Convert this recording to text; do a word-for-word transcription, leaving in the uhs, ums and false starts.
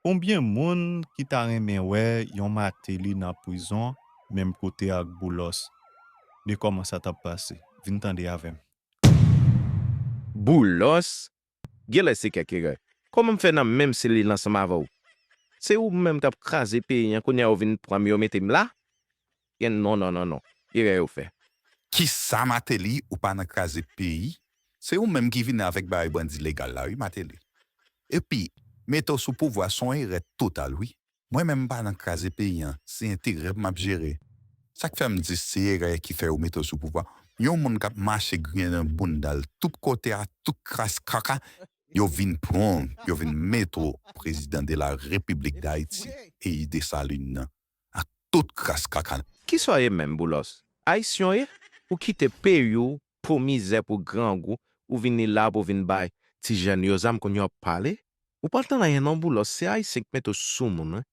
Konbyen moun ki ta renmen wè yon Martelly nan prizon menm kote ak Boulos? De kòman sa t ap pase? Vin tande avè m. Boulos? Genlè se kèk erè. Kòman m fè nan menm selil ansanm avè w? Se ou menm k ap kraze peyi an, kounye a ou vin pran m yo mete m la? Gen non, non, non, non. Erè ou fè. Kisa Martelly, ou pa nan kraze peyi? Se ou menm ki vini avèk bagay bandi legal la wi Martelly. Epi, mete w sou pouvwa se yon erè total wi. Mwen menm m pa nan kraze peyi an, se enterè m ap jere. Sa k fè m di se erè ki fè yo mete w sou pouvwa. Yon moun k ap mache griyen nan bounda l tout kote a tout kras kaka, yo vin pran w, yo vin mete w prezidan de la Repiblik Dayiti, peyi Desalin nan, ak tout kras kaka l. Kisa w ye menm Boulos? Ayisyen w ye? Ou kite peyi w pou mizè, pou grangou, ou vini la pou vin bay ti jèn yo zam kounye w ap pale? Ou pa tann anyen non Boulos, se Ayisyen k mete w sou moun wi.